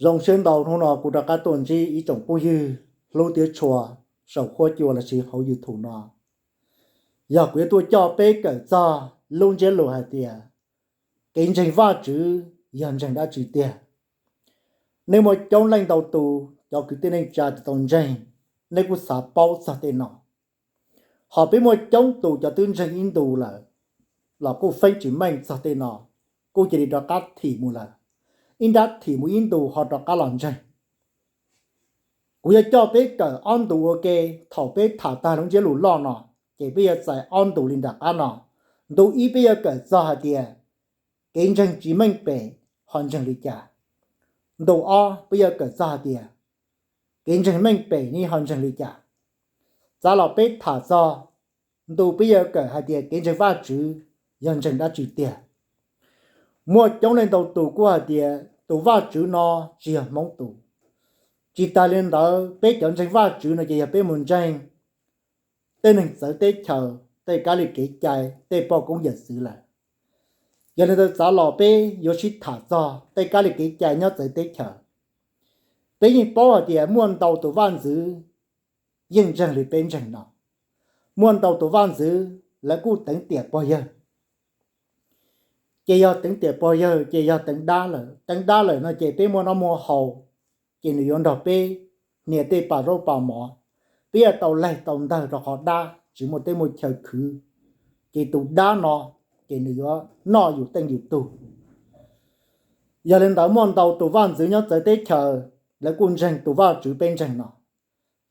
Zoo siab ntau hnub no kuv rov qab tuaj ntsib ib tsoom phooj ywg hlub thiab tshua saum huab cua lossis hauv YouTube no. Yog kuv yuav tuaj coj peb kawm txog lub ntsiab lus hais tias kev ntseeg Vajtswv yog ntseeg dab tsi tiag. Nej muaj coob leej ntau tus cov kwv tij neej tsa tsis tau ntseeg, nej kuj xav paub txog tej no. Ho peb muaj coob tus cov twb ntseeg ib ntus lawm los kuj feeb tsis meej txog tej no, kuj cia li rov qab thim mus lawm. Ib nrab thim mus ib ntus ho rov qab los ntseeg. Kuv yuav coj peb kawm ob ntu ua ke. Thaum peb tham tag lub ntsiab lus loj no, ces peb yuav txais ob ntu li nram qab no. Ntu ib peb yuav kawm txog hais tias kev ntseeg tsis meej pem ho ntseeg li cas. Ntu ob peb yuav kawm txog hais tias kev ntseeg meej pem ne ho ntseeg li cas. Txav los peb tham txog ntu peb yuav kawm hais tias kev ntseeg Vajtswv yog ntseeg dab tsi tiag. Muaj coob leej ntau tus kuj hais tias tus Vajtswv no tsis yog Hmoob tus. Tsis tas li ntawd, peb cov ntseeg Vajtswv no ces yog peb mus ntseeg tej neeg txawv teb chaws tej kab li kev cai, tej poj koob yawm txwv lawm. Yog li ntawd txav los peb yuav sib tham txog tej kab li kev cai nyob txawv teb chaws. Peb yeej paub hais tias muaj ntau tus vaj ntxwv yeej ntseeg li peb ntseeg no. Muaj ntau tus vaj ntxwv lawv kuj teev tiam pog yawg. Ces yog teev tiam pog yawg ces yog teev dab lawm. Teev dab lawm no ces peb muaj noj muaj haus, ces nws yuav nrog peb hnia tej pas zaub pas mov. Peb yuav tau laig tau ntawg rau qhov dab tsis muaj teb muaj chaw khwv, ces tus dab no ces nws yuav noj yus teej yus tug. Yog li ntawd muaj ntau tus vaj ntxwv nyob txawv teb chaws lawv kuj ntseeg tus Vajtswv peb ntseeg no.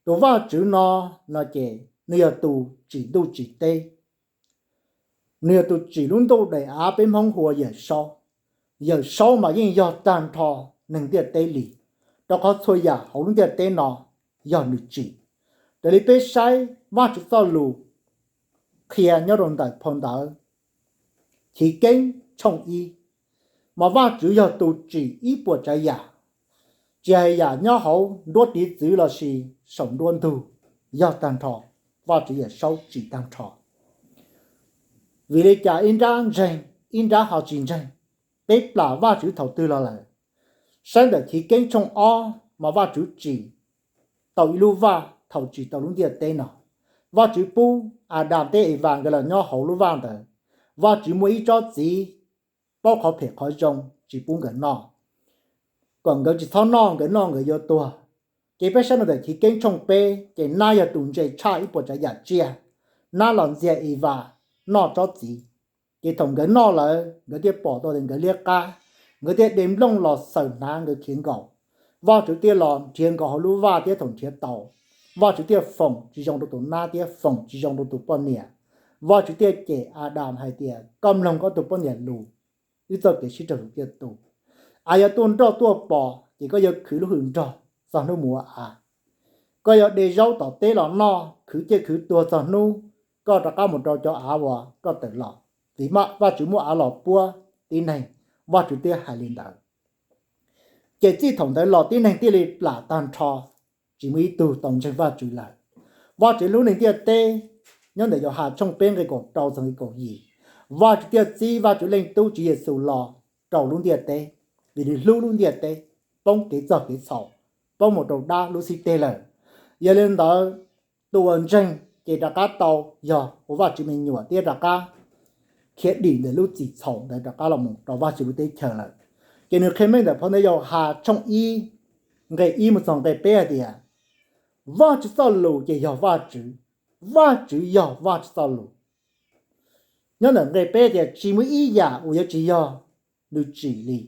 Tus Vajtswv no, no ces nws yog tus tsim ntuj tsim teb. Nws yog tus tsim lub ntuj daim av peb Hmoob hu ua Yawm Saub. Yawm Saub mas yeej yog tag nrho neeg ntiaj teb li, rau qhov txhua yam hauv lub ntiaj teb no yog nws tsim. Raws li peb saib Vajtswv txoj lus qhia nyob rau ntawm phau ntawv Chiv Keeb tshooj ib, mas Vajtswv yog tus tsim ib puas tsav yam, tsis hais yam nyob hauv nruab tiv txwv lossis saum nruab ntug, yog tag nrho Vajtswv Yawm Saub tsim tag nrho. Vim li cas ib nrab ntseeg ib nrab ho tsis ntseeg? Peb plam Vajtswv thaum twg los lawm? Saib ntawm Chiv Keeb tshooj ob mas Vajtswv tsim tau ib lub vaj thaum tsim tau lub ntiaj teb no. Vajtswv pub Adas thiab Evas nkawd los nyob hauv lub vaj ntawd. Vajtswv muaj ib tsob txiv paub qhov phem qhov zoo tsis pub nkawd noj, kom nkawd tsis txhob noj, nkawd noj nkawd yuav tuag. Ces peb saib no ntawm Chiv Keeb tshooj peb ces nab yog tus ntse tshaj ib puas tsav yam tsiaj, nab los ntxias Evas noj tsob txiv. Ces thaum nkawd noj lawm nkawd thiaj pom tau tias nkawd liab qab, nkawd thiaj de nplooj los xaws hnav nkawd khiav nkaus. Vajtswv thiaj los nrhiav nkaus hauv lub vaj thiab thaum nrhiav tau, Vajtswv thiaj foom tsis zoo rau tus nab thiab foom tsis zoo rau tus poj niam. Vajtswv thiaj cem Adas hais tias koj mloog koj tus poj niam lus, wb txoj kev sib raug tus thiaj tu. Av yuav tuaj nroj tuaj pos ces koj yuav khwv lub hws nrog txog hnub mus ua av. Koj yuav de zaub tom teb los noj khwv ciaj khwv tuag txog hnub koj rov qab mus rau cov av uas koj tawm los, vim Vajtswv muab av los puab tib neeg. Vajtswv thiaj hais li ntawd. Ces txij thaum ntawd los tib neeg thiaj li plam tag nrho, tsis muaj ib tug tau ntseeg Vajtswv lawm. Vajtswv hlub neeg ntiaj teb, nyob ntawm Yauhas tshooj peb nqe kaum rau txog nqe kaum yim, Vajtswv thiaj txib Vajtswv Leej Tub Tswv Yexus los rau lub ntiaj teb, vim nws hlub lub ntiaj teb, poob kev txog kev txhaum, poob mus rau dab lub xib teg lawm. Yog li ntawd, tus uas ntseeg ces rov qab tau yog ua Vajtswv me nyuam thiab rov qab khiav dim ntawm lub txim txhaum ntawd rov qab los mus rau Vajtswv lub teb chaws lawm. Ces nws qhia meej ntawm phau ntawv Yauhas tshooj ib nqe ib mus txog nqe peb hais tias, Vajtswv txoj lus ces yog Vajtswv, Vajtswv yog Vajtswv txoj lus. Nyob ntawm nqe peb tias tsis muaj ib yam uas yuav tsis yog nws tsim li.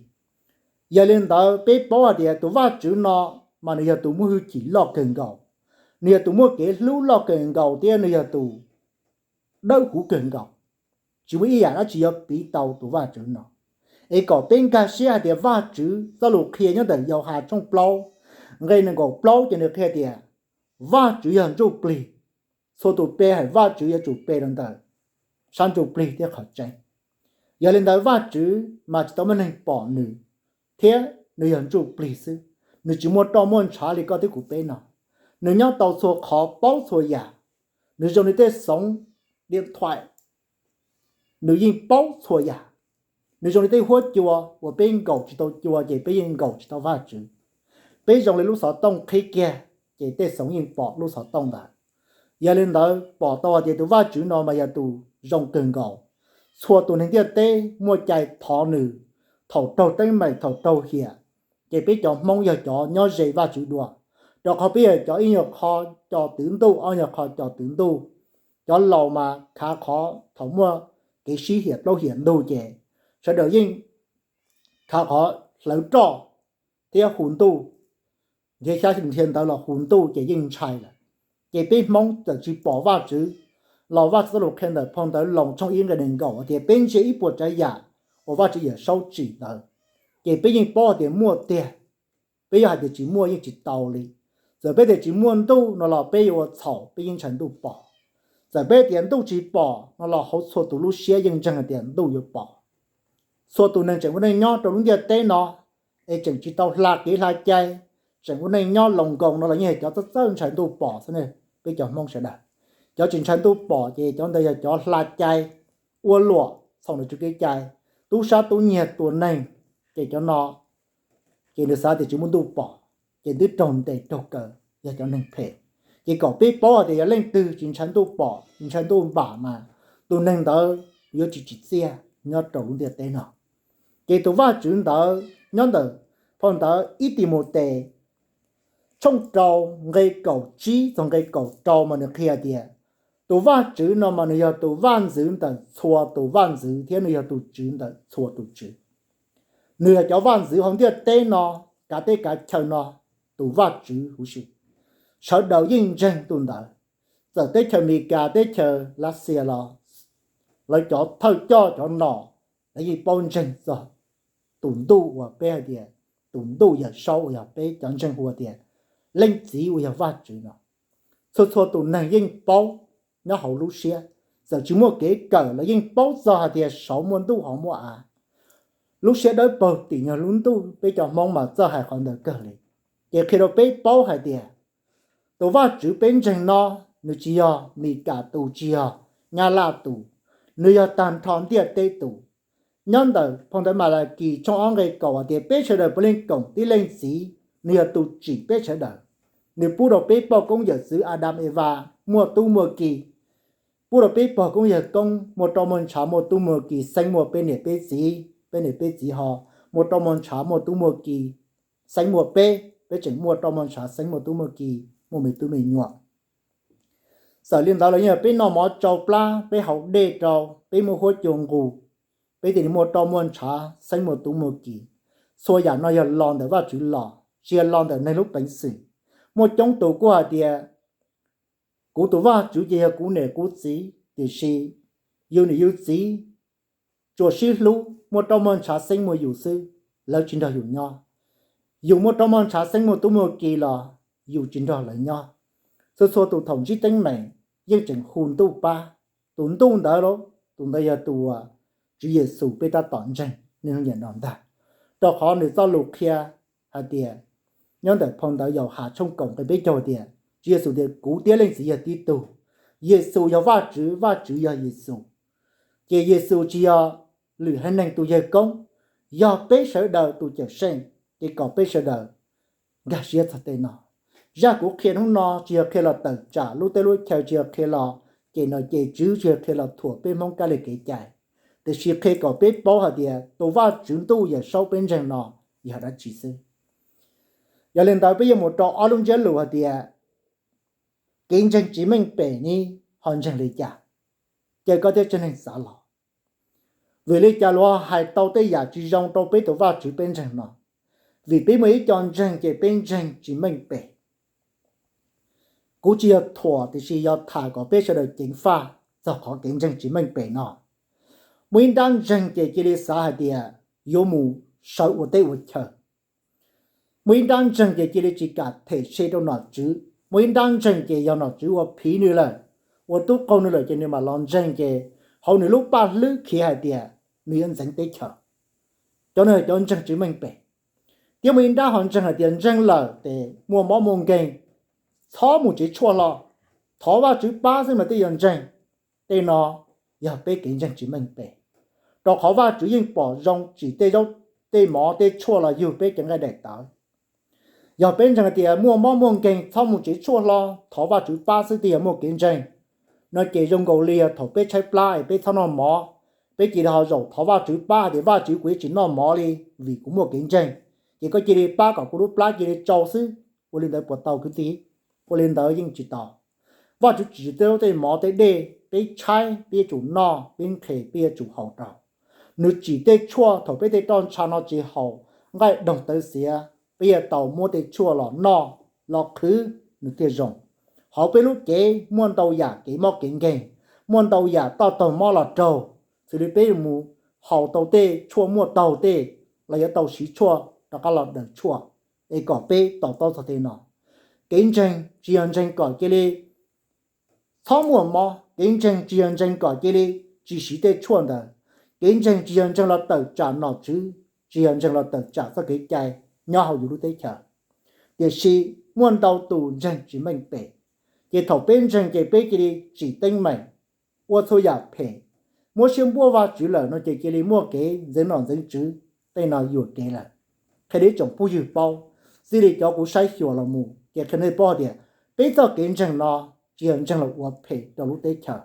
Yog li ntawd peb paub hais tias tus Vajtswv no mas nws yog tus muaj hwj chim loj kawg nkaus, nws yog tus muaj kev hlub loj kawg nkaus thiab nws yog tus dawb huv kawg nkaus. Tsis muaj ib yam dab tsi yuav piv tau tus Vajtswv no. Es kom peb nkag siab hais tias Vajtswv txoj lus qhia nyob ntawm Yauhas tshooj plaub nqe nees nkaum plaub ces nws qhia tias Vajtswv yog ntsuj plig. Txhua tus pe hais Vajtswv yuav tsum pe rau ntawm sab ntsuj plig thiab qhov tseeb. Yog li ntawd Vajtswv mas tsis tau muaj neeg pom nws, thiab nws yog ntsuj plig xwb. Nws tsis muaj roj muaj ntshav li koj thiab kuv peb no. Nws nyob tau txhua qhov, paub txhua yam. Nws zoo li tej xoov diam thuam, nws yeej paub txhua yam. Nws zoo li tej huab cua uas peb nkaum tsis tau cua ces peb yeej nkaum tsis tau Vajtswv. Peb zoo li lub xov tooj qhib kiag, ces tej xyoo yeej pom lub xov tooj ntawd. Yog li ntawd pom tau hais tias tus Vajtswv no mas yog tus zoo kawg nkaus. Txhua tus neeg ntiaj teb muaj cai thov nws thaum raug teeb meem, thaum raug hiam. Ces peb cov Hmoob yog cov nyob ze Vajtswv dua, rau qhov peb yog cov, ib nyuag qho cov twv ntuj, ob nyuag qho cov twv ntuj. Cov laus mas khav qhov thaum muaj kev sib hiam plaub hiam ntug ces sawv daws yeej khav qhov hlawv roj thiab hu ntuj, nrhiav xyab nrhiav ntawv los hu ntuj ces yeej ntshai lawm. Ces peb Hmoob txawm tsis pom Vajtswv, los Vajtswv txoj lus qhia ntawm phau ntawv Loos tshooj ib nqe nees nkaum tias peb ntsia ib puas tsav yam uas Vajtswv Yawmsaub tsim ntawd, ces peb yeej paub hais tias muaj tiag. Peb yuav hais tias tsis muaj yeej tsis tau li. Txawm peb tias tsis muaj ntuj no los peb yuav ua txhaum peb yeej ntshai ntuj pom. Txawm peb tias ntuj tsis pom no los hauv txhua tus lub siab yeej ntseeg hais tias ntuj yuav pom. Txhua tus neeg tseem ua neej nyob rau lub ntiaj teb no es tseem tsis tau hla kev hla cai, tseem ua neej nyob loos nkoos no los yeej yog cov txawj txawj ntshai ntuj pom xwb ne. Peb cov Hmoob sawv daws, cov tsis ntshai ntuj pom ces cov ntawd yog cov hla cai, ua luam txhaum nws tsis kev cai, tub sab tub nyiag tua neeg, ces cov no ces nws xav tias tsis muaj ntuj pom, ces twb raug ntes raug kaw, yog cov neeg phem. Ces kom peb paub hais tias yog leej twg tsis ntshai ntuj pom, tsis ntshai ntuj npam mas tus neeg ntawd yuav tsis tsim txiaj nyob rau lub ntiaj teb no. Ces tus Vajtswv ntawd nyob ntawm phau ntawv ib Tis Mus Tes tshooj rau nqe kaum tsib txog nqe kaum rau mas nws qhia tias tus Vajtswv no mas nws yog tus vaj ntxwv ntawm txhua tus vaj ntxwv thiab nws yog tus tswv ntawm txhua tus tswv. Nws yog cov vaj ntxwv hauv ntiaj teb no, kav teb kav chaw no tus Vajtswv huv si. Sawv daws yeej ntseeg tus ntawd. Txawm teb chaws Amelikas, teb chaws Lav Xias los lawv cov thawj coj cov nom lawv yeej paub ntseeg txog tus ntuj uas peb hais tias tus ntuj Yawmsaub uas yog peb cov ntseeg hu tias Leej Txiv uas yog Vajtswv no. Txhua txhua tus neeg yeej paub nyob hauv lub siab, txawm tsis muaj kev kawm los yeej paub txog hais tias saud muaj ntuj hauv muaj av. Lub siab dawb paug tim nyuag lub ntuj, peb cov Hmoob mas txawj hais qhov ntawd kawg li. Ces qhia rau peb paub hais tias tus Vajtswv peb ntseeg no, nws tsis yog Amelikas tus, tsis yog Nyab Laj tus, nws yog tag nrho ntiaj teb tus. Nyob ntawm phau ntawv Malakis tshooj ob nqe kaum hais tias peb sawv daws puav leej koom tib leej txiv, nws yog tus tsim peb sawv daws. Nws pub rau peb poj koob yawm txwv Adam Eva muaj tub muaj ki, pub rau peb pog koob yawg koob muaj roj muaj ntshav muaj tub muaj ki, xeeb muaj peb niam peb txiv, peb niam peb txiv ho muaj roj muaj ntshav muaj tub muaj ki, xeeb muaj peb, peb tseem muaj roj muaj ntshav xeeb muaj tub muaj ki, muaj me tub me nyuam. Txawm li ntawd los yeej yog peb noj mov tsau plab, peb haus dej rau, peb muaj huab cua nqus, peb thiaj li muaj roj muaj ntshav xeeb muaj tub muaj ki. Txhua yam no yog los ntawm Vajtswv los, tsis yog los ntawm neeg lub peev xwm. Muaj coob tus kuj hais tias kuv tus Vajtswv ces yog kuv niam kuv txiv, tiam sis yus niam yus txiv tsuas sib hlub muaj roj muaj ntshav xeeb muaj yus xwb, lawv tsis nrog yus nyob. Yus muaj roj muaj ntshav xeeb muaj tub muaj ki los yus tsis nrog lawv nyob. Txhua txhua tus thaum ntsib teeb meem yeej tseem hu ntuj pab. Tus ntuj ntawd, tus ntawd yog tus uas Tswv Yexus peb tab tom ntseeg niaj hnub nim no ntag, rau qhov nws txoj lus qhia hais tias nyob ntawm phau ntawv Yauhas tshooj kaum nqe peb caug tias Tswv Yexus tias kuv thiab Leej Txiv yog tib tug. Yexus yog Vajtswv, Vajtswv yog Yexus. Ces Yexus tsis yog lwm haiv neeg tus yawg koob, yog peb sawv daws tus cawm seej. Ces kom peb sawv daws nkag siab txog tej no. Zaj kuv qhia hnub no tsis yog qhia los tawm tsam lub teb lub chaw, tsis yog qhia los cem nom cem tswv, tsis yog qhia los thuam peb Hmoob kab li kev cai, tiam sis qhia kom peb paub hais tias tus Vajtswv ntuj Yawmsaub peb ntseeg no yog dab tsi xwb. Yog li ntawd peb yuav mus rau ob lub ntsiab lus hais tias kev ntseeg tsis meej pem ne ho ntseeg li cas? Caw koj thiab tsev neeg xav los. Vim li cas luag hais tau tej yam tsis zoo rau peb tus Vajtswv peb ntseeg no? Vim peb muaj ib co ntseeg ces peb ntseeg tsis meej pem. Kuv tsis yog thuam tiam sis yog tham kom peb sawv daws ceev faj txog qhov kev ntseeg tsis meej pem no. Muaj ib nrab ntseeg ces cia li xav hais tias yuav mus sawv ua teb ua chaw. Muaj ib nrab ntseeg ces cia li tsis kam them se rau nom tswv. Muaj ib nrab ntseeg ces yog nom tswv ua phiv nws lawm, ua tub qaug nws lawm ces nws mam los ntseeg, ces hauv nws lub paj hlwb khiav hais tias nws yuav ntxeev teb chaws. Cov no yog cov ntseeg tsis meej pem. Thiab muaj ib nrab ho ntseeg hais tias ntseeg lawm ces muaj mob muaj nkeeg, txhob mus tsev tshuaj hlo, thov Vajtswv pab xwb mas thiaj yuav ntseeg. Tej no yog peb kev ntseeg tsis meej pem, rau qhov Vajtswv yeej pom zoo tsim tej zaub, tej mov, tej tshuaj los yug peb cev nqaij daim tawv. Yog peb ntseeg tias muaj mob muaj nkeeg txhob mus tsev tshuaj hlo, thov Vajtswv pab xwb thiaj yog muaj kev ntseeg, no ces zoo nkaus li yog thaum peb tshaib plab es peb txhob noj mov, peb cia li ho zaum thov Vajtswv pab hais tias Vajtswv, kuv yuav tsis noj mov li vim kuv muaj kev ntseeg, ces koj cia li pab kom kuv lub plab cia li tsau xwb. Ua li ntawd puas tau kwv tij? Ua li ntawd yeej tsis tau. Vajtswv tsim tej zaub tej mov tej dej, peb tshaib peb yuav tsum noj, peb nqhis peb yuav tsum haus rau. Nws tsim tej tshuaj thaum peb tej roj ntsha no tsis haum, nqaij doog tawv xiav, peb yuav tau muab tej tshuaj los noj, los qhwv nws thiaj zoo. Hauv peb lub cev muaj ntau yam kev mob kev nkeeg, muaj ntau yam toj taug mob los raug, xws li peb mus haus tau tej tshuaj muaj taug tej, los yuav tau siv tshuaj rov qab los daws tshuaj, es kom peb to taub txog tej no. Kev ntseeg tsis yog ntseeg kom cia li txhob muaj mob, kev ntseeg tsis yog ntseeg kom cia li tsis siv tej tshuaj ntawd. Kev ntseeg tsis yog ntseeg los tawm tsam nom tswv, tsis yog ntseeg los tawm tsam txoj kev cai nyob hauv yus lub teb chaws. Tiam sis muaj ntau tus ntseeg tsis meej pem, ces thaum peb ntseeg ces peb cia li tsim teeb meem, ua txhua yam phem, muab siab npuab Vajtswv lawm no ces cia li muaj kev ntxeev nom ntxeev tswv, tej no yuam kev lawm. Qhia li tsoom phooj ywg paub, txij li cov kuv saib xyuas los mus ces qhia nej paub tias peb txoj kev ntseeg no tsis yog ntseeg los ua phem rau lub teb chaws,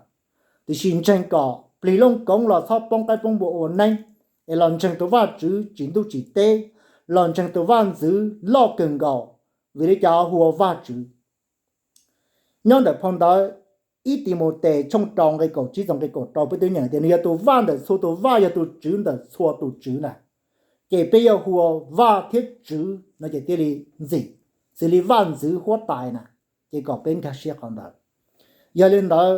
tiam sis ntseeg kom plig looj koov los txhob poob qaib poob npua ua neeb, es los ntseeg tus Vajtswv tsim ntuj tsim teb, los ntseeg tus vaj ntxwv loj kawg nkaus, vim li cas hu ua Vajtswv? Nyob ntawm phau ntawv ib Timautes tshooj rau nqe kaum tsib txog nqe kaum rau peb twb nyeem tias nws yog tus vaj ntawm txhua tus vaj, yog tus tswv ntawm txhua tus tswv na. Ces peb yuav hu ua vaj thiab tswv no ces thiaj li ntxim, xws li vaj ntxwv huab tais na, ces kom peb nkag siab qhov ntawd. Yog li ntawd,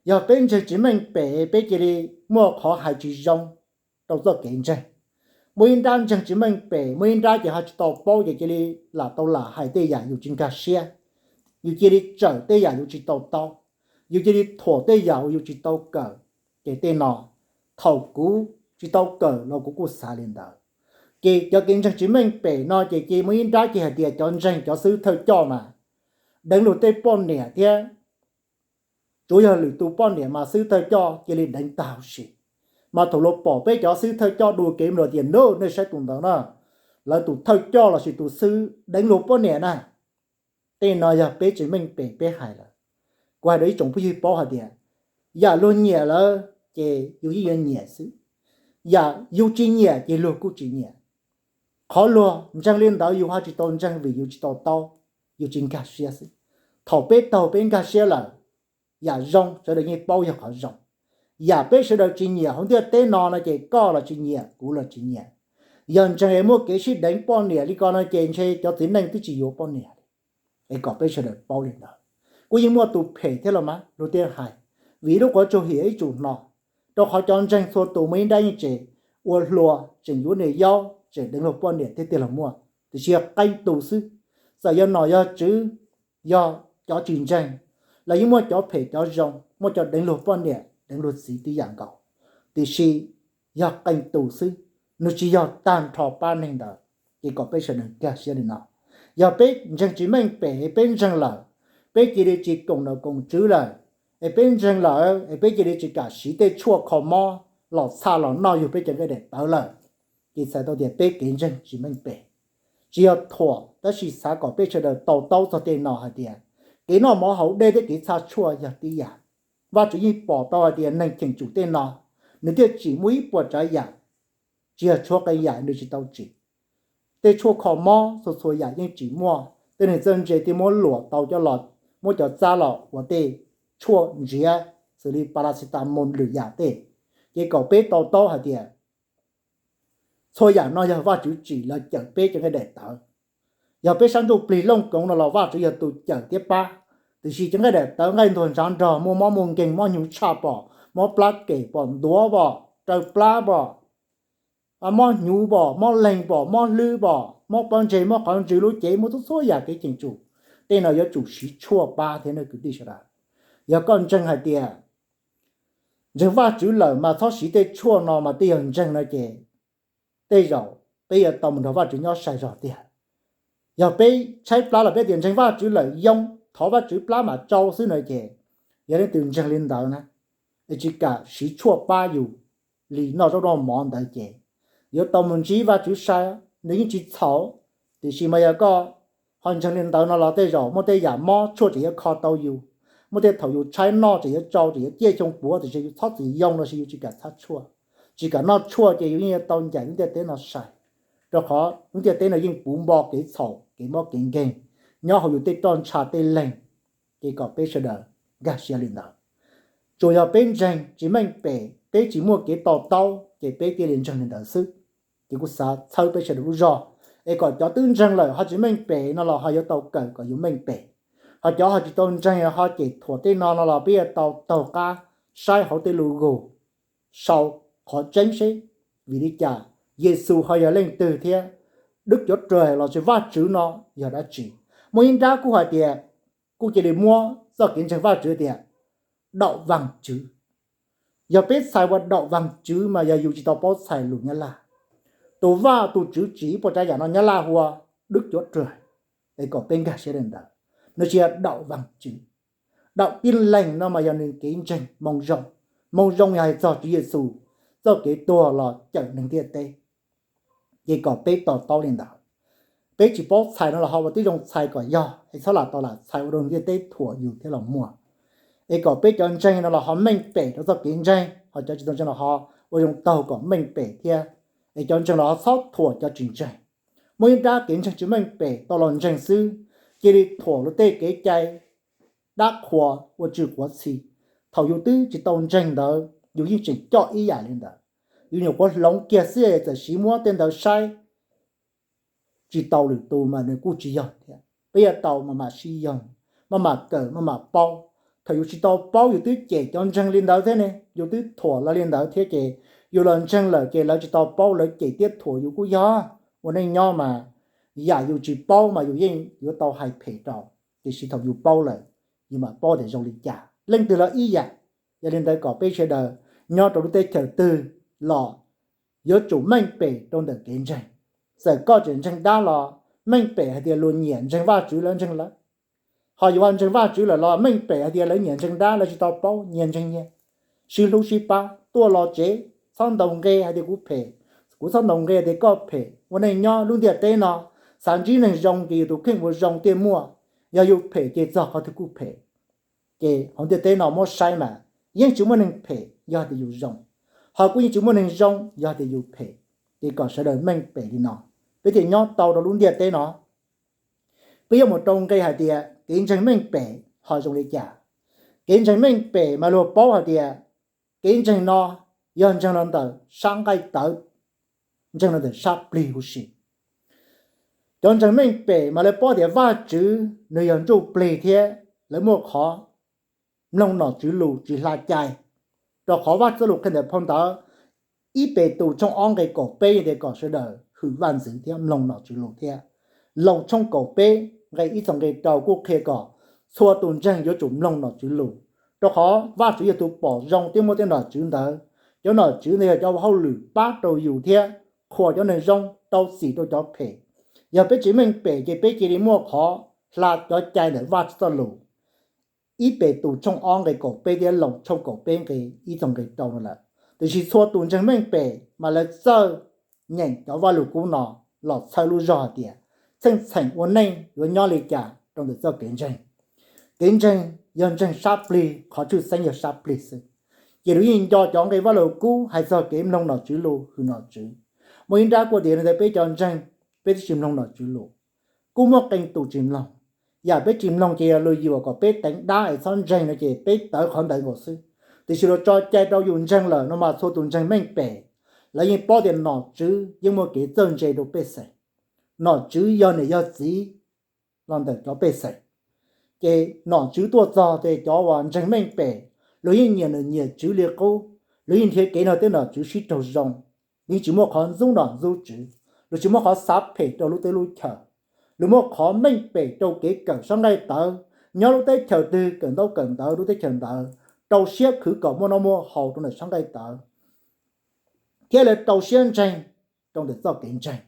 yog peb ntseeg tsis meej pem peb cia li muaj qhov hais tsis zoo rau txoj kev ntseeg. Muaj ib nrab ntseeg tsis meej pem, muaj ib nrab ces ho tsis tau paub ces cia li lam tau lam hais tej yam yus tsis nkag siab, yus cia li tsawm tej yam yus tsis tau taub, yus cia li thuam tej yam uas yus tsis tau kawm. Ces tej no, thaum kuv tsis tau kawm los kuv kuj xav li ntawd. Ces cov kev ntseeg tsis meej pem no ces cia muaj ib nrab ces hais tias cov ntseeg cov xib hwb thawj coj mas deev luag tej poj niam thiab tsuav yog lwm tus poj niam mas xib hwb thawj coj cia li deev tag huv si. Mas thaum luag pom peb cov xib hwb thawj coj dua kev mus tias, no nej saib tus ntawd na, lawv tus thawj coj lossis tus xib hwb deev luag poj niam na. Tej no yog peb tsis meej pem peb hais lawm. Kuv hais rau ib tsoom phooj ywg paub hais tias yam luag nyiam lawm ces yus yeej yuav nyiam xwb, yam yus tsis nyiam ces luag kuj tsis nyiam. Qhov luag ntseeg li ntawd yus ho tsis tau ntseeg vim yus tsis tau taub, yus tsis nkag siab xwb. Thaum peb taug peb nkag siab lawm, yam zoo sawv daws yeej paub yog qhov zoo. Yam peb sawv daws tsis nyiam hauv ntiaj teb no no ces koj los tsis nyiam, kuv los tsis nyiam. Yog ntseeg es muaj kev sib deev poj niam li ko no ces ntshe cov txiv neej twb tsis yuav poj niam li. Es kom peb sawv daws paub li ntawd. Kuj yeej muaj tus phem thiab los mas luag thiaj hais, vim lub quav tsuag hiam ib tsum hno. Rau qhov cov ntseeg txhua tus muaj ib nrab yeej tseem ua hluas, tseem yuav niam yau, tseem deev luag poj niam thiab tiag los muaj, tiam sis yog qee tus xwb. Txawm yog nom yog tswv, yog cov tsis ntseeg, los yeej muaj cov phem cov zoo, muaj cov deev luag poj niam deev luag txiv tib yam nkaus, tiam sis yog qee tus xwb, nws tsis yog tag nrho pab neeg ntawd. Ces kom peb sawv daws nkag siab li no. Yog peb ntseeg tsis meej pem, peb ntseeg lawm, peb cia li tsis koom nom koom tswv lawm, es peb ntseeg lawm es peb cia li tsis kam siv tej tshuaj kho mob los txha los noj yug peb cov nqaij daim tawv lawm, ces txhais tau tias peb kev ntseeg tsis meej pem. Tsis yog thuam, tab sis xav kom peb sawv daws to taub txog tej no hais tias kev noj mov haus dej thiab kev txha tshuaj yog tib yam. Vajtswv yeej pom tau hais tias neeg cheem tsum tej no, nws thiaj tsim muaj ib puas tsav yam, tsis yog tshuav qee yam nws tsis tau tsim. Tej tshuaj kho mob txhua txhua yam yeej tsim muaj, tej neeg txawj ntse thiaj muab luam tau coj los, muab cov txab los ua tej tshuaj ntsiav xws li paracetamol lwm yam tej. Ces kom peb to taub hais tias txhua yam no yog Vajtswv tsim los cawm peb cov nqaij daim tawv. Yog peb sab ntsuj plig looj koov no los Vajtswv yog tus cawm thiab pab, tiam sis cov nqaij daim tawv, nqaij ntuag ntshav nrog, muaj mob muaj nkeeg, mob hnyuv tshaj pom, mob plab kem pom, ntuav pom, raws plab pom, mob hnyuv pom, mob leeg pom, mob hlwb pom, mob pob ntseg, mob qhov ntswg, lub cev, muaj txhua txhua yam kev cheem tsum. Tej no yuav tsum siv tshuaj pab thiab nawb kwv tij sawv daws. Yog koj ntseeg hais tias ntseeg Vajtswv lawm mas txhob siv tej tshuaj no mas tej yog ntseeg no ces tej zaum peb yuav tau mus nrog Vajtswv nyob sai zog tiag. Yog peb tshaib plab los peb tias ntseeg Vajtswv lawm yoo, thov Vajtswv plab mam tsau xwb no ces yog leej twg ntseeg li ntawd na, es tsis kam siv tshuaj pab yus li noj zaub noj mov ntawd ces yuav tau mus ntsib Vajtswv sai, nws yeej tsis txhaum. Tiam sis mas yog koj ho ntseeg li ntawd no los tej zaum muaj tej yam mob tshuaj tseem yuav kho tau yus, muaj tej thaum yus tshaib noj tseem yuav tsau tseem yuav ciaj xyoo puav tiam sis yus txhob txwm yoo los sis yus tsis kam txhab tshuaj, tsis kam noj tshuaj ces yus yeej yuav tau ncaim lub ntiaj teb no sai, rau qhov lub ntiaj teb no yeej puv npo kev txhaum kev mob kev nkeeg nyob hauv yus tej roj ntsha tej leeg. Ces kom peb sawv daws nkag siab li ntawd. Tsuas yog peb ntseeg tsis meej pem, peb tsis muaj kev to taub ces peb thiaj li ntseeg li ntawd xwb. Ces kuv xav txhawb peb sawv daws lub zog, es kom cov twb ntseeg lawm ho tsis meej pem no los ho yuav tau kawm kom yus meej pem, ho cov ho tsis tau ntseeg ho cem thuam tej no no los peb yuav tau taug qab saib hauv tej lus gu sau qhov tseeb seb vim li cas Yexus ho yog leej twg thiab Đức Chúa Trời los sis Vajtswv no yog dab tsi. Muaj ib nrab kuj hais tias, kuj cia li muab txoj kev ntseeg Vajtswv tias đậu vàng chữ. Yog peb txhais ua đậu vàng chữ mas yog yus tsis tau paub txhais lus Nyab Laj. Tus vaj tus tswv tsim ib puas tsav yam no Nyab Laj hu ua Đức Chúa Trời, es kom peb nkag siab li ntawd. Nws tsis yog đậu vàng chữ. Đậu Tin Lành no mas yog nws kev ntseeg moo zoo. Moo zoo yog hais txog Tswv Yexus txoj kev tuag los cawm neeg ntiaj teb. Ces kom peb to taub li ntawd. Peb tsis paub txhais no los ho ua tib zoo txhais kom yog, es txhob lam tau lam txhais ua rau ntiaj teb thuam yus thiab los muag. Es kom peb cov ntseeg no los ho meej pem rau txoj kev ntseeg, ho cov tsis tau ntseeg los ho ua zoo taug kom meej pem thiab. Es cov ntseeg los ho txhob thuam cov tsis ntseeg. Muaj ib nrab kev ntseeg tsis meej pem tau los ntseeg xwb, cia li thuam luag tej kev cai dab qhuas ua tswv quav txhi. Thaum yus twb tsis tau ntseeg ntawd yus yeej tseem coj ib yam li ntawd. Yus nyuam qhuav hloov kiag xwb es txawm siv muab tej ntawd saib tsis tau lwm tus mas nws kuj tsis yog thiab. Peb yuav tau maj mam sib yoog, maj mam kawm, maj mam paub. Thaum yus tsis tau paub yus twb cem cov ntseeg li ntawd thiab ne, yus twb thuam lawv li ntawd thiab ces yus los ntseeg lawm ces lawv tsis tau paub lawv cem thiab thuam yus kuj yog. Ua neej nyob mas yam yus tsis paub mas yus yeej yuav tau hais phem rau, tiam sis thaum yus paub lawm, yus mam paub tias zoo li cas. Leej twg los ib yam. Yog li ntawd kom peb sawv daws nyob rau lub teb chaws twg los yuav tsum meej pem rau ntawm kev ntseeg. Txawm koj tseem ntseeg dab los meej pem hais tias luag nyiam ntseeg Vajtswv lawv ntseeg lawv. Ho yus ho ntseeg Vajtswv lawm los meej pem hais tias lawv nyiam ntseeg dab, lawv tsis tau paub, nyias ntseeg nyias, sib hlub sib pab, tuaj los tsev, txhob ntaus nqe hais tias kuv phem, kuv txhob ntaus nqe hais tias koj phem. Ua neej nyob lub ntiaj teb no, xav ntsib neeg zoo ces yus tus kheej ua zoo thiaj muaj, yog yus phem ces txog qhov twg kuj phem. Ces hauv ntiaj teb no muab saib mas yeej tsis muaj neeg phem yog tias yus zoo, ho kuj yeej tsis muaj neeg zoo yog tias yus phem. Ces kom sawv daws meej pem li no, peb thiaj nyob tau rau lub ntiaj teb no. Peb yuav mus rau nqe hais tias kev ntseeg meej pem ho zoo li cas. Kev ntseeg meej pem mas luag paub hais tias kev ntseeg no yog ntseeg los ntawm sab nqaij tawv, ntseeg los ntawm sab plig huv si. Cov ntseeg meej pem mas lawv paub tias Vajtswv nws yog ntsuj plig thiab lawv muaj qhov mloog nom tswv lus tsis hla cai, rau qhov Vajtswv txoj lus qhia ntawm phau ntawv ib Petus tshooj ob nqe kaum peb tias kom sawv daws hwm vaj ntxwv thiab mloog nom tswv lus thiab. Loos tshooj kaum peb nqe ib txog nqe rau kuj qhia kom txhua tus ntseeg yuav tsum mloog nom tswv lus, rau qhov Vajtswv yog tus pom zoo thiab muaj tej nom tswv ntawd. Cov nom tswv ntawd yog cov ua hauj lwm pab rau yus thiab qhuas cov neeg zoo, rau txim rau cov phem. Yog peb tsis meej pem ces peb cia li muaj qhov hla cov cai ntawm Vajtswv txoj lus ib Petus tshooj ob nqe kaum peb thiab Loos tshooj kaum peb nqe ib txog nqe rau no lawm. Tiam sis txhua tus ntseeg meej pem mas lawv txawj nyeem cov Vajluskub no los txhawb lub zog hais tias txheej txheem ua neej yuav nyob li cas rau ntawm txoj kev ntseeg. Kev ntseeg yog ntseeg sab plig, qhov tshwj xeeb yog sab plig xwb. Ces lawv yeej nco cov nqe Vajluskub hais txog kev mloog nom tswv lus, hwm nom tswv. Muaj ib nrab kuj tias li ntawd peb cov ntseeg, peb twb tsis mloog nom tswv lus, kuj muaj qee tus tsis mloog. Yam peb tsis mloog ces yog luag yuam kom peb teev dab es txhob ntseeg no ces peb tawv qhov ntawd nkaus xwb. Tiam sis luag tso cai rau yus ntseeg lawm no mas txhua tus ntseeg meej pem, lawv yeej paub tias nom tswv yeej muaj kev txawj ntse rau pej xeem. Nom tswv yog niam yog txiv los ntawm cov pej xeem. Ces nom tswv tuaj txog ces cov uas ntseeg meej pem, luag yeej nyiam nom nyiam tswv li qub, luag yeej nrhiav kev nrog tej nom tswv sib raug zoo. Yeej tsis muaj qhov ntxub nom ntxub tswv, luag tsis muaj qhov xav phem rau lub teb lub chaws. Luag muaj qhov meej pem rau kev kawm sab nqaij tawv, nyob lub teb chaws twg kawm ntaub kawm ntawv lub teb chaws ntawd, rau siab khwv kom muaj noj muaj haus rau ntawm sab nqaij tawv, thiab lawv rau siab ntseeg rau ntawm txoj kev ntseeg.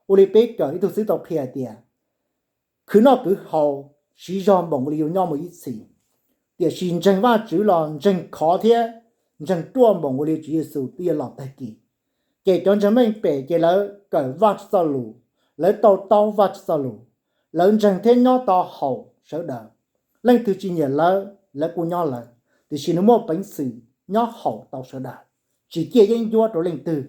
Ua li peb kawm ib tug xib hwb tau qhia hais tias, khwv noj khwv haus, siv zog npaum ua li yus nyob mus ib txhis, tiam sis ntseeg Vajtswv los ntseeg khov thiab ntseeg ruaj npaum ua li Tswv Yexus twb yuav los tag kis. Ces cov ntseeg meej pem ces lawv kawm Vajtswv txoj lus, lawv to taub Vajtswv txoj lus, lawv ntseeg thiab nyob tau haum sawv daws. Leej twg tsis nyiam lawv, lawv kuj nyob lawv, tiam sis nws muaj peev xwm nyob haum tau sawv daws, tsis ciaj yeeb ncuab rau leej twg.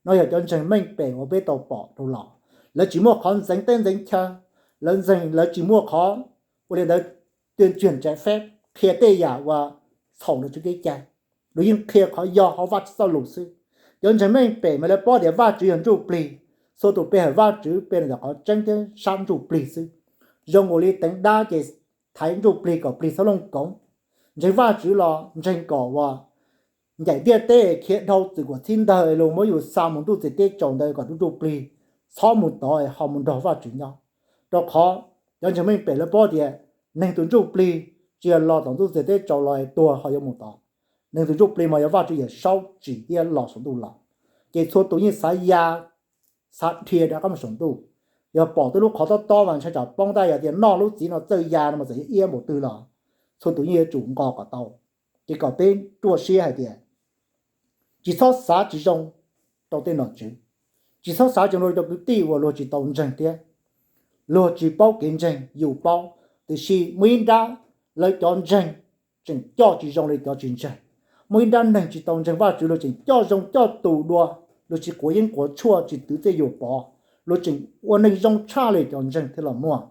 No yog cov ntseeg meej pem uas peb tau pom rau los, lawv tsis muaj qhov ntxeev teb ntxeev chaw, lawv ntseeg lawv tsis muaj qhov ua li ntawd, tuyên truyền trái phép, qhia tej yam uas txhaum Vajtswv kev cai. Luag yeej qhia qhov yog hauv Vajtswv txoj lus xwb. Cov ntseeg meej pem mas lawv paub tias Vajtswv yog ntsuj plig, txhua tus pe hawm Vajtswv pe ntawm qhov tseeb thiab sab ntsuj plig xwb. Zoo nkaus li teev dab ces thaiv ntsuj plig kom plig txhob looj koov. Ntseeg Vajtswv los ntseeg kom uas ncaim ntiaj teb khiav dhau txwm kuam txhib ntawg es luag muab yus xa mus ntuj txiag teb tsaus ntawd kom tus ntsuj plig txhob mus tod es ho mus nrog Vajtswv nyob. Rau qhov cov ntseeg meej pem lawv paub tias neeg tus ntsuj plig tsis yog los tom ntuj txiag teb tsaus los es tuag ho yuav mus tod. Neeg tus ntsuj plig mas yog Vajtswv Yawmsaub tsim thiab los saum ntuj los. Ces txhua tus yeej xav ya, xav dhia rov qab mus saum ntuj. Yog pom tej lub qhov tob tob mas ntshai tsam poob, tab yog tias noj lub txiv no txawj ya no mas txawm yog iab npaum twg los txhua tus yeej yuav tsum nqos kom tau. Ces kom peb ruaj siab hais tias tsis txhob xav tsis zoo rau tej nom tswv, tsis txhob xav tsis zoo rau cov kwv tij uas luag tsis tau ntseeg thiab luag tsis paub kev ntseeg. Yus paub, tiam sis muaj ib nrab lawv cov ntseeg tseem coj tsis zoo li cov tsis ntseeg. Muaj ib nrab neeg tsis tau ntseeg Vajtswv luag tseem coj zoo coj tus dua, luag tsis quav yeeb quav tshuaj tsis twv txiaj yuam pov, luag tseem ua neeg zoo tshaj li cov ntseeg thiab los muaj.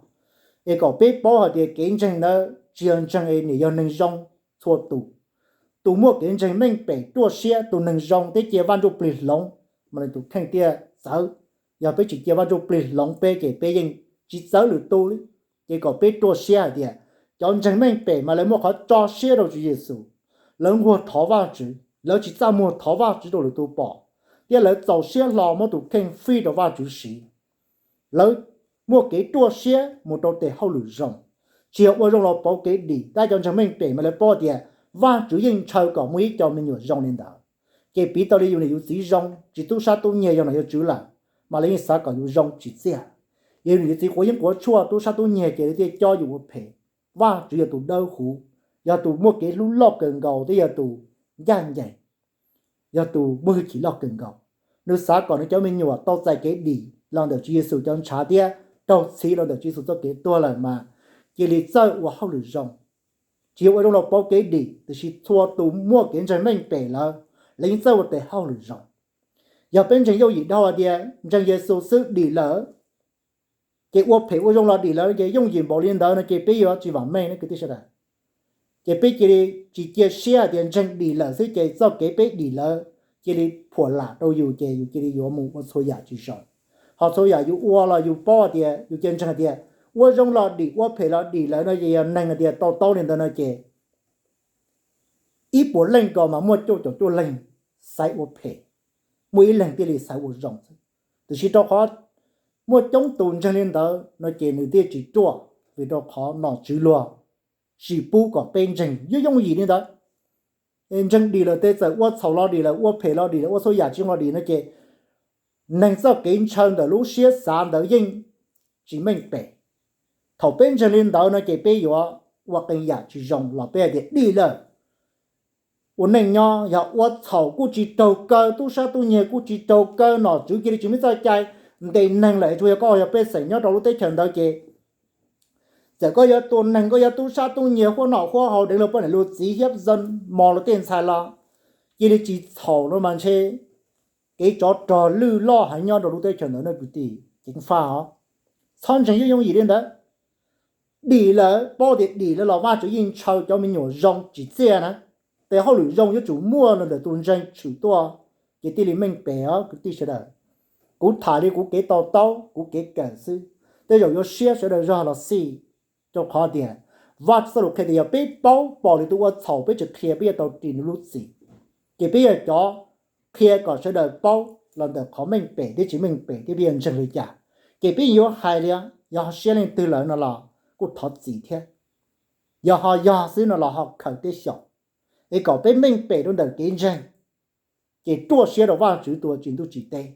Es kom peb paub hais tias kev ntseeg ntawd tsis yog ntseeg es nim yog neeg zoo txhua tus. Tus muaj kev ntseeg meej pem ruaj siab, tus neeg zoo thiab cia Vaj Ntsujplig hloov mas nws tus kheej thiaj txawv. Yog peb tsis cia Vaj Ntsujplig hloov peb ces peb yeej tsis txawv lwm tus li. Ces kom peb ruaj siab hais tias cov ntseeg meej pem mas lawv muaj qhov tso siab rau Tswv Yexus, lawv nquag thov Vajtswv, lawv tsis txaj muag thov Vajtswv rau lwm tus pom, thiab lawv txaus siab hlo muab tus kheej fij rau Vajtswv siv. Lawv muaj kev ruaj siab mus rau tes hauj lwm zoo, tsis yog ua zoo los pauv kev dim. Tab cov ntseeg meej pem mas lawv paub tias Vajtswv yeej ntshaw kom muaj ib co me nyuam zoo li ntawd. Ces piv tau li yus niam yus txiv zoo, tsis tub sab tub nyiag yog nom yog tswv lawm, mas lawv yeej xav kom yus zoo tsim txiaj. Yog yus niam yus txiv quav yeeb quav tshuaj tub sab tub nyiag ces lawv thiaj coj yus ua phem. Vajtswv yog tus dawb huv, yog tus muaj kev hlub loj kawg nkaus thiab yog tus ncaj ncees, yog tus muaj hwj chim loj kawg nkaus. Nws xav kom nws cov me nyuam tau txais kev dim los ntawm Tswv Yexus cov ntshav thiab raug txhiv los ntawm Tswv Yexus txoj kev tuag lawm mas cia li txawj ua hauj lwm zoo. Tsis yog ua zoo los pauv kev dim, tiam sis txhua tus muaj kev ntseeg meej pem lawm, lawv yeej txawj ua tes hauj lwm zoo. Yog peb ntseeg yooj yim dhau hais tias ntseeg Yexus xwb dim lawm, ces ua phem ua zoo los dim lawm, ces yooj yim npaum li ntawd no ces peb yuav tsis vam meej ne kwv tij sawv daws. Ces peb cia li tsis cia siab hais tias ntseeg dim lawm xwb ces txoj kev peb dim lawm cia li phuam lam rau yus ces yus cia li yuav mus ua txhua yam tsis zoo. Ho txhua yam yus ua los yus paub hais tias yus cia ntseeg hais tias ua zoo los dim ua phem los dim lawm no ces yog neeg hais tias to taub li ntawd no ces ib puas leej ko mas muaj cuaj caum cuaj leeg xaiv ua phem, muaj ib leeg thiaj li xaiv ua zoo xwb. Tiam sis rau qhov muaj coob tus ntseeg li ntawd no ces nws thiaj tsis ruaj, vim rau qhov nom tswv luag tsis pub kom peb ntseeg yooj yooj yim li ntawd. Ntseeg dim lawm ces txawm ua txhaum los dim lawm, ua phem los dim lawm, ua txhua yam tsis zoo los dim no ces neeg txoj kev ntshaw ntawm lub siab xav ntawd yeej tsis meej pem. Thaum peb ntseeg li ntawd no ces peb yuav ua qee yam tsis zoo los peb hais tias dim lawm. Ua neej nyob yog ua txhaum kuj tsis raug kaw, tub sab tub nyiag kuj tsis raug kaw, nom tswv cia li tsis muaj txoj cai ntes neeg lawm, tsuas yog koj yog pej xeem nyob rau lub teb chaws ntawd ces txawm koj yuav tua neeg, koj yuav tub sab tub nyiag, huab nom huab hau, deev luag poj niam luag txiv, hiab zoo mos luag tej ntxhais los cia li tsis txhaum no mas ntshe kev tsov rog lwj loj heev nyob rau lub teb chaws ntawd ne kwv tij. Ceev faj os, txhob ntseeg yooj yooj yim li ntawd. Dim lawm, paub tias dim lawm los Vajtswv yeej ntshaw cov me nyuam zoo tsim txiaj na. Tes hauj lwm zoo yuav tsum muaj los ntawm tus ntseeg tshwm tuaj, ces thiaj li meej pem os kwv tij sawv daws. Kuv tham li kuv kev to taub, kuv kev kawm xwb, tej zaum yuav siab sawv daws zog los xij. Rau qhov tias Vajtswv txoj lus qhia tias yog peb paub pom lwm tus ua txhaum peb tsis qhia, peb yuav tau ris nws lub txim. Ces peb yog cov qhia kom sawv daws paub los ntawm qhov meej pem thiab tsis meej pem thiab peb yuav ntseeg li cas. Ces peb yuav hais li, yog siab leej twg lawm no los kuj thov txim thiab. Yog ho yog xwb no los ho khaws thiab xyaum, es kom peb meej pem rau ntawm kev ntseeg, ces ruaj siab rau Vajtswv tus tsim ntuj tsim teb.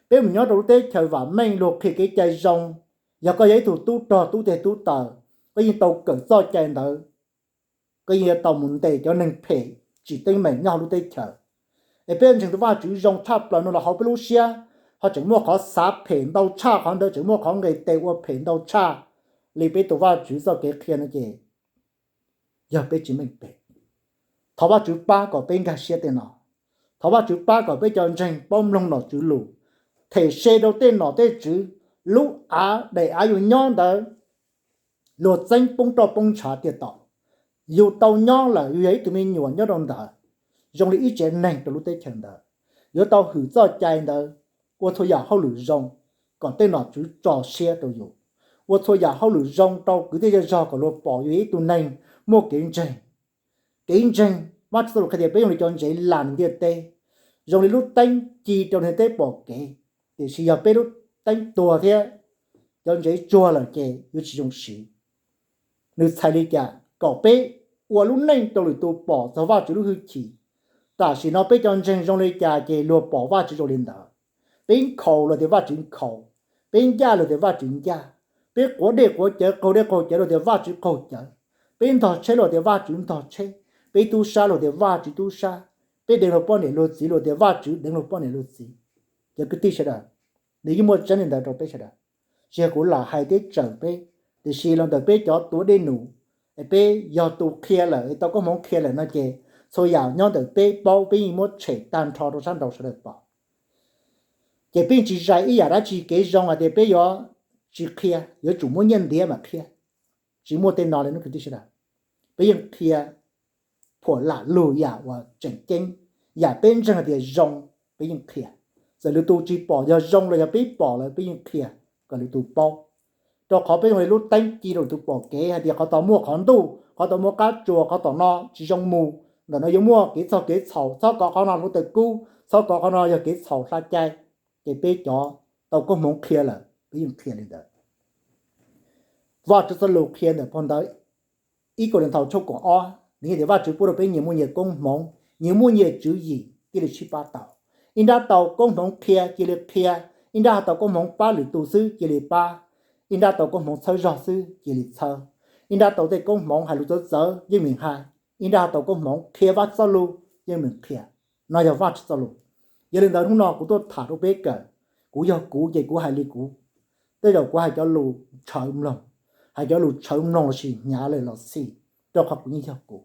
Peb mus nyob rau lub teb chaws vam meej, luag qhia kev cai zoo, yog koj yog ib tug tub rog tub teg tub taws, koj yeej tau kawm txoj cai ntawd, koj yeej yuav tau mus ntes cov neeg phem tsim teeb meem nyob hauv lub teb chaws. Es peb ntseeg tus Vajtswv zoo tshaj plaws no los hauv peb lub siab ho tseem muaj qhov xav phem ntau tshaj qhov ntawd, tseem muaj qhov nqis tes ua phem ntau tshaj li peb tus Vajtswv txoj kev qhia no ces yog peb tsis meej pem. Thov Vajtswv pab kom peb nkag siab tej no. Thov Vajtswv pab kom peb cov ntseeg paub mloog nom tswv lus, them se rau tej nom tej tswv, lub av daim av yus nyob ntawd luag txeeb poob roj poob ntshav tiaj tau. Yus tau nyob lawm, yus yog ib tug me nyuam nyob rau ntawd, zoo li ib tsev neeg rau lub teb chaws ntawd, yuav tau hwm txoj cai ntawd, ua txhua yam hauj lwm zoo kom tej nom tswv tso siab rau yus, ua txhua yam hauj lwm zoo rau kwv tij zej zog kom luag pom yus ib tug neeg muaj kev ntseeg. Kev ntseeg, Vajtswv txoj lus qhia tias peb zoo li cov ntsev las ntiaj teb, zoo li lub teeb ci rau ntiaj teb pom kev, tiam sis yog peb lub teeb tuag thiab cov ntsev tsuag lawm ces yuav tsis zoo siv. Nws txhais li cas? Kom peb ua lub neej rau lwm tus pom txog Vajtswv lub hwj chim. Tam sim no peb cov ntseeg zoo li cas ces luag pom Vajtswv zoo li ntawd. Peb nkhaus luag tias Vajtswv nkhaus, peb ncaj luag tias Vajtswv ncaj, peb quav dej quav cawv, qaug dej qaug cawv luag tias Vajtswv qaug cawv, peb ntog tsheb luag tias Vajtswv ntog tsheb, peb tub sab luag tias Vajtswv tub sab, peb deev luag poj niam luag txiv luag tias Vajtswv deev luag poj niam luag txiv. Cov kwv tij sawv daws, nws yeej muaj tseeb li ntawd rau peb sawv daws. Tsis yog kuv lam hais thiab tsawm peb, tiam sis los ntawm peb cov tuav dej num, es peb yog tus qhia lawm es tau koob hmoov qhia lawm no ces txhua yam nyob ntawm peb paub peb yeej muab tshem tag nrho rau sab nraud sawv daws pom. Ces peb yeej tsis zais ib yam dab tsi kev zoo hais tias peb yuav tsis qhia, yuav tsum muab nyiaj ntiav mam qhia. Tsis muaj tej no li, kwv tij sawv daws. Peb yeej qhia phuam lam lug yam uas tseem ceeb, yam peb ntseeg hais tias zoo, peb yeej qhia. Txawm lwm tus tsis pom, yog zoo los yog peb pom lawm peb yeej qhia kom lwm tus paub. Rau qhov peb zoo li lub teeb ci rau lwm tus pom kev hais tias qhov tod muaj qhov ntuj, qhov tod muaj qab tsuas, qhov tom no tsis zoo mus, ntawm no yuav muaj kev txog kev txhaum, txhob kov qhov no hluav taws kub, txhob kov qhov no yog kev txhaum hla cai. Ces peb cov tau koob hmoov qhia lawm peb yeej qhia li ntawd. Vajtswv txoj lus qhia ntawm phau ntawv ib Kauleethaus tshooj kaum ob, nws hais tias Vajtswv pub rau peb nyias muaj nyias koob hmoov, nyias muaj nyias tswv yim thiaj li sib pab tau. Ib nrab tau koob hmoov qhia cia li qhia, ib nrab tau koob hmoov pab lwm tus xwb cia li pab, ib nrab tau koob hmoov txhawb zog xwb cia li txhawb, ib nrab tau tej koob hmoov hais lus txawv txawv yeej meem hais, ib nrab tau koob hmoov qhia Vajtswv txoj lus yeej meem qhia. No yog Vajtswv txoj lus. Yog li ntawd hnub no kuv tuaj tham rau peb kawm, kuv yog kuv ces kuv hais li kuv. Tej zaum kuv hais cov lus tshawv mloog, hais cov lus tshawv mloog lossis hnyav lawm los xij, rau qhov kuv yeej yog kuv.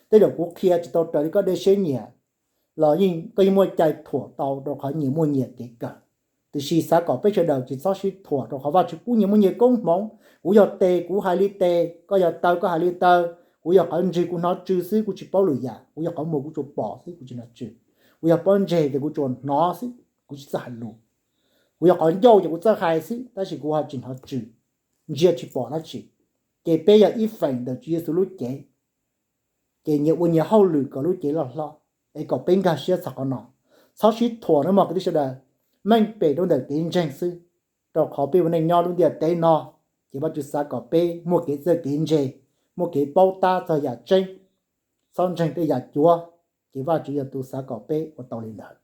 Tej zaum kuv qhia tsis tau raws li koj dej siab nyiam los yeej koj yeej muaj cai thuam tau rau qhov nyias muaj nyias kev kawm. Tiam sis xav kom peb sawv daws tsis txhob sib thuam rau qhov Vajtswv pub nyias muaj nyias koob hmoov. Kuv yog tes kuv hais li tes, koj yog taw koj hais li taw, kuv yog qhov ntswg kuv hnov tsw xwb kuv tsis paub lwm yam, kuv yog qhov muag kuv tsuas pom xwb kuv tsis hnov tsw, kuv yog pob ntseg ces kuv tsuas hnov xwb kuv tsis txawj hais lus, kuv yog qhov ncauj ces kuv txawj hais xwb tab sis kuv ho tsis hnov tsw, ntsia tsis pom dab tsi. Ces peb yog ib feem ntawm Tswv Yexus lub cev, ces nyias ua nyias hauj lwm kom lub cev loj hlob, es kom peb nkag siab txog qhov no. Txhob sib thuam nawb mog kwv tij sawv daws. Meej pem rau ntawm kev ntseeg xwb, rau qhov peb ua neej nyob lub ntiaj teb no, ces Vajtswv xav kom peb muaj kev txawj kev ntse, muaj kev paub tab txog yam tseeb, txhob ntseeg tej yam cuav. Ces Vajtswv yog tus xav kom peb ua tau li ntawd.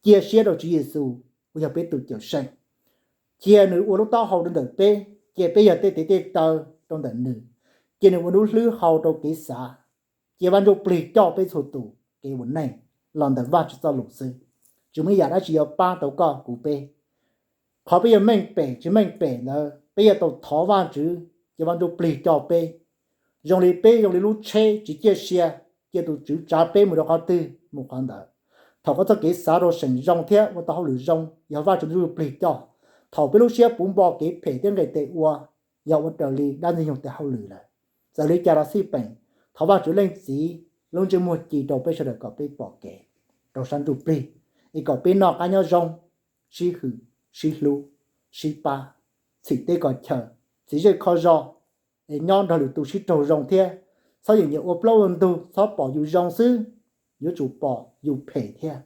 Cia siab rau Tswv Yexus uas yog peb tus Cawmseej, cia nws ua lub taub hau rau ntawm peb, cia peb yog tej tes tej taw rau ntawm nws, cia nws ua lub hlwb hau rau kev xav. Cia Vaj Ntsujplig coj peb txhua tus kev ua neej los ntawm Vajtswv txoj lus xwb. Tsis muaj ib yam dab tsi yuav pab tau koj kuv peb. Qhov peb yuav meej pem tsis meej pem ntawd peb yuav tau thov Vajtswv, cia Vaj Ntsujplig coj peb. Zoo li peb zoo li lub tsheb tsis ciaj sia, cia tus tswv tsav peb mus rau qhov twg mus qhov ntawd. Thaum koj txoj kev xav rau seem zoo thiab ua tau hauj lwm zoo yog Vajtswv Ntsujplig coj. Thaum peb lub siab puv npo kev phem thiab nqis tes ua, yog ua raws li dab ntxwg nyoog tes hauj lwm lawm. Txawm li cas los xij peem, thov Vajtswv Leej Txiv lub ntsej muag ci rau peb sawv daws kom peb pom kev rau sab ntsuj plig, es kom peb noj qab nyob zoo, sib hwm, sib hlub, sib pab, txhim teb kom chaw, txiv zej kho zos, es nyob nrog lwm tus sib raug zoo thiab. Txhob yeem nyiam ua plaub ua ntug, txhob pom yus zoo xwb, yuav tsum pom yus phem thiab.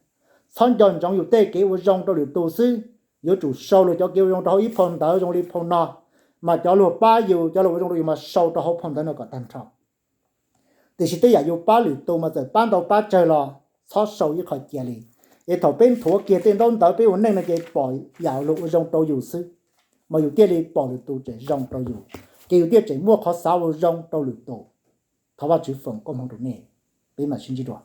Txhob nco ntsoov yus tej kev ua zoo rau lwm tus xwb, yuav tsum sau luag cov kev ua zoo rau hauv ib phau ntawv zoo li phau no, mas cov luag pab yus, cov luag ua zoo rau yus mas sau rau hauv phau ntawv no kom tag nrho. Tiam sis tej yam yus pab lwm tus mas txawm pab ntau pab tsawg los txhob sau ib qho cia li. Es thaum peb nthuav kiag tej ntaub ntawv peb ua neej no ces pom yam luag ua zoo rau yus xwb, mas yus thiaj li pom lwm tus tseem zoo rau yus, ces yus thiaj tseem muaj qhov xav ua zoo rau lwm tus. Thov Vajtswv foom koob hmoov rau nej. Peb mam sib ntsib dua.